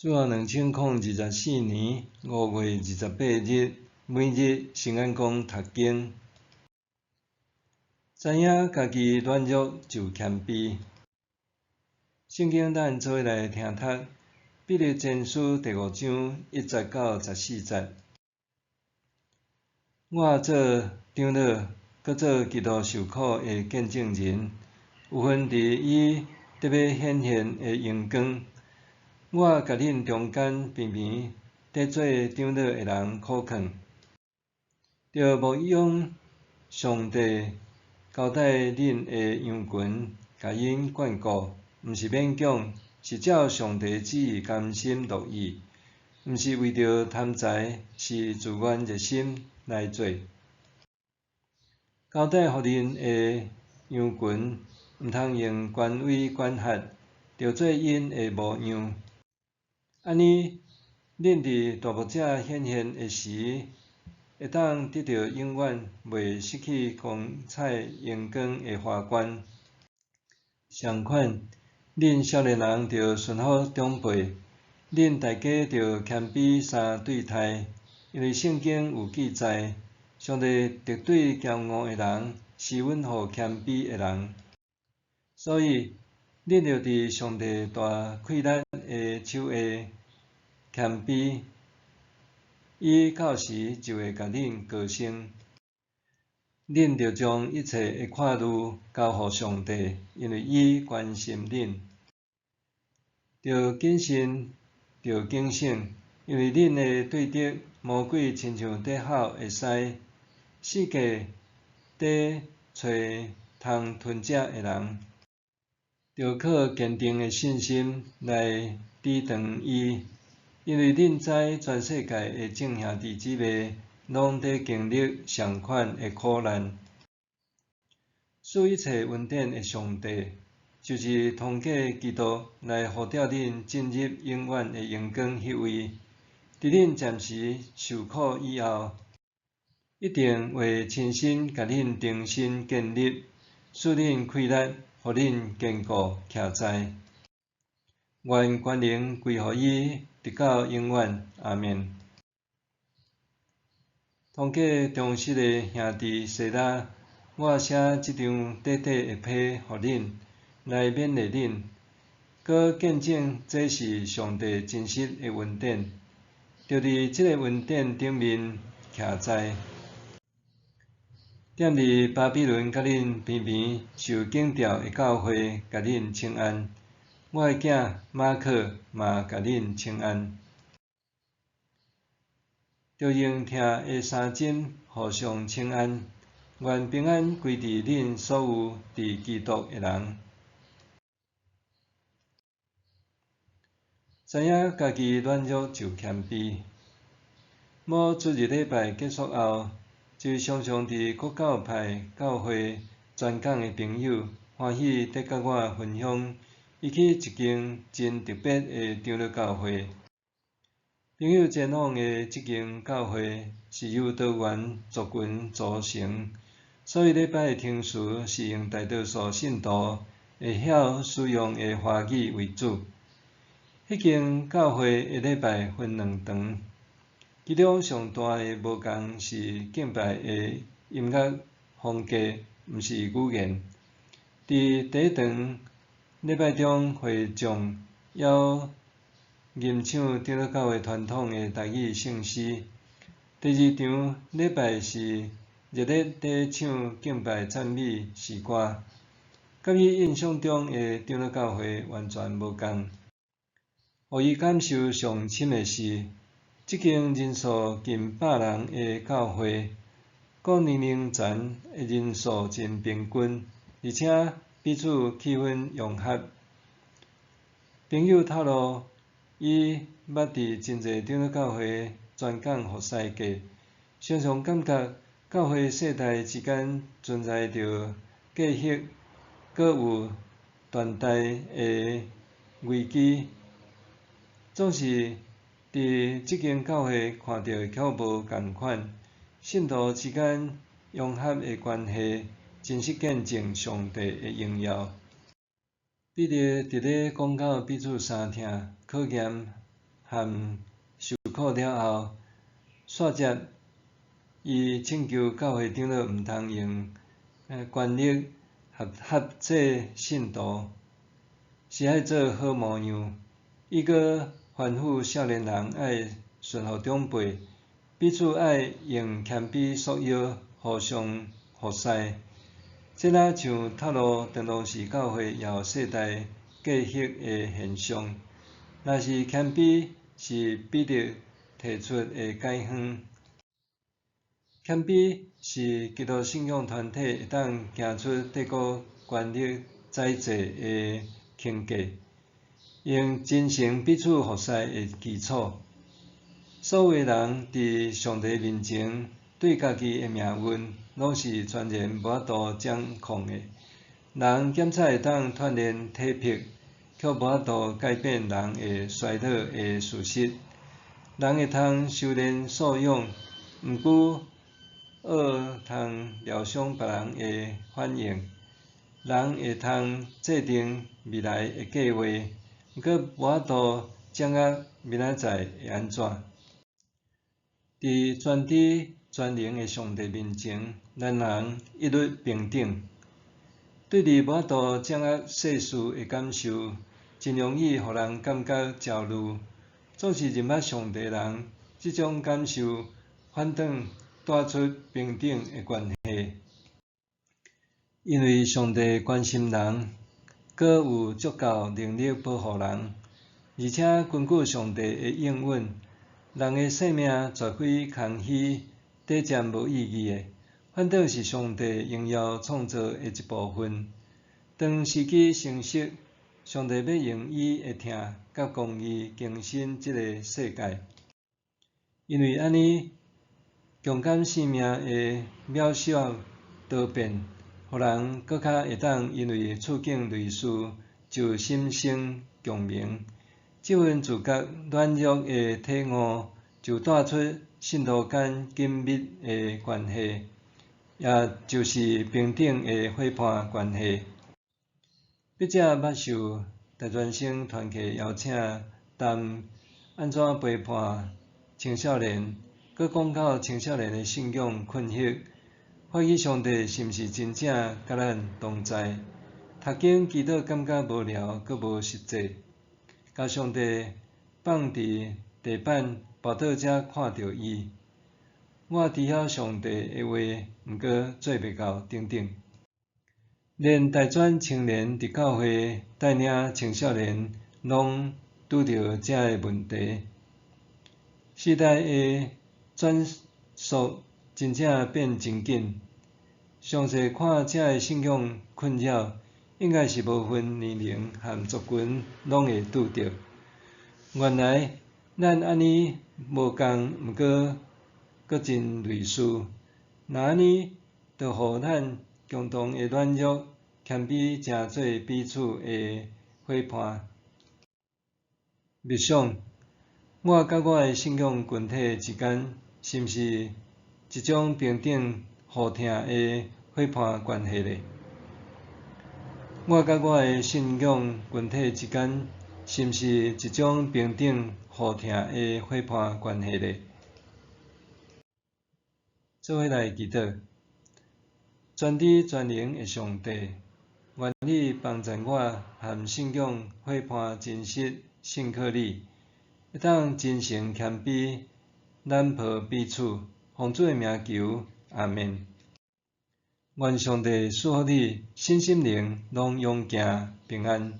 主後2024年5月28日，每日聖安講讀經，知影家己軟弱就謙卑。聖經咱做伙來聽讀，彼得前書第五章一節到十四節。我做長老，閣做基督受苦的見證人，有份佇伊得欲顯現的榮光。我共恁中間平平佇做長老的人苦勸，著牧養上帝交代恁的羊群，共𪜶眷顧，毋是勉強，是照上帝旨意甘心樂意，毋是為著貪財，是自願熱心來做。交代予恁的羊群，毋通用權威管轄，著做𪜶的模樣。按呢，恁佇大牧者顯現的時，會當得著永遠袂失去光彩榮光的華冠。相款，恁少年人著順服長輩，恁大家著謙卑相對待，因為聖經有記載，上帝敵對驕傲的人，施恩予謙卑的人。所以，恁著佇上帝大氣力的手下謙卑，伊到時就會共恁高升。恁著將一切的掛慮交予上帝，因為伊關心恁。著謹慎，著警醒，因為恁的對敵魔鬼親像佇吼的獅，四界佇揣通吞食的人。著靠堅定的信心來抵擋伊，因為恁知全世界的眾兄弟姊妹攏佇經歷相款的苦難。賜一切恩典的上帝，就是通過基督來呼召恁進入永遠的榮光彼位，佇恁暫時受苦以後，一定會親身共恁重新建立，賜恁氣力，予恁堅固徛在。願權能歸予伊，直到永遠。阿們。通過忠實的兄弟西拉，我寫這張短短的批予恁，來勉勵恁，閣見證這是上帝真實的恩典，著佇這个恩典頂面徛在。踮佇巴比倫佮恁平平受揀召的教會，共恁請安。我的囝馬可嘛共恁請安。著用疼的三針互相請安。願平安歸佇恁所有佇基督的人。知影家己軟弱就謙卑。某主日禮拜結束後，一位常常佇各教派教會傳講的朋友，歡喜佇佮我分享，伊去一間真特別的長老教會。朋友前往的這間教會是由多元族群組成，所以禮拜的程序是用大多數信徒會曉使用的華語為主。彼間教會的禮拜分兩場。其中上大的無仝是敬拜的音樂風格，毋是語言。佇第一場禮拜中，會眾猶吟唱長老教會傳統的台語聖詩。第二場禮拜是熱烈佇唱敬拜讚美詩歌，佮伊印象中的長老教會完全無仝。予伊感受上深的是，這間人數近百人的教會，各年齡層的人數真平均，而且彼此氣氛融合。朋友透露，伊捌佇真濟長老教會傳講服侍過，常常感覺教會世代之間存在著隔閡，閣有斷代的危機，總是佇這間教會看著卻無仝款，信徒之間融合的關係，真實見證上帝的榮耀。彼得佇咧講到彼此相疼、考驗和受苦了後，煞接伊請求教會長老毋通用權力轄制信徒，是愛做好模樣。伊閣吩咐少年人愛順服長輩，彼此愛用謙卑束腰，互相服侍。這若像透露當當時教會也有世代隔閡的現象。若是謙卑是彼得提出的解方。謙卑是基督信仰團體會當行出帝國權力宰制的框架，用真誠彼此服侍的基礎。所有人佇上帝面前對家己的命運，攏是全然無法度掌控的。人檢查會當鍛鍊體魄，卻無法度改變人會衰老的事實。人會通修煉素養，毋過學通料想別人的反應。人會通制定未來的計劃，毋過無法度掌握明仔載會按怎。佇全知全能的上帝面前，咱人一律平等。對佇無法度掌握世事的感受，真容易予人感覺焦慮。總是認捌上帝人，這種感受反轉帶出平等的關係。因為上帝關心人，閣有足夠能力保護人，而且根據上帝的應允，人的生命絕非空虛、短暫無意義的，反倒是上帝榮耀創造的一部分。當時機成熟，上帝欲用伊的疼佮公義更新這个世界。因為按呢，共感生命的渺小多變，予人閣較會當因為處境類似就心生共鳴。這份自覺軟弱的體悟，就帶出信徒間緊密的關係，也就是平等的夥伴關係。筆者捌受大專生團契邀請，談按怎陪伴青少年，閣講到青少年的信仰困惑，懷疑上帝是毋是真正佮咱同在？讀經祈禱感覺無聊，閣無實際。共上帝放佇地板，跋倒才看著伊。我知曉上帝的話，毋過做袂到等等。連大專青年佇教會帶領青少年，攏拄著這个問題。時代的轉速真正變真緊，詳細看這个信仰困擾，應該是無分年齡和族群攏會拄著。原來咱按呢無仝，毋過閣真類似。若按呢，就予咱共同的軟弱、謙卑，成做彼此的伙伴。默想，我佮我的信仰群體之間，是毋是一種平等互疼的伙伴關係呢？我佮我的信仰群體之間，是毋是一種平等互疼的伙伴關係呢？做伙來祈禱，全知全能的上帝，願你幫助我和信仰伙伴真實信靠你，會當真誠謙卑，攬抱彼此，奉主的名求，阿們。願上帝賜福你，身心靈攏勇健平安。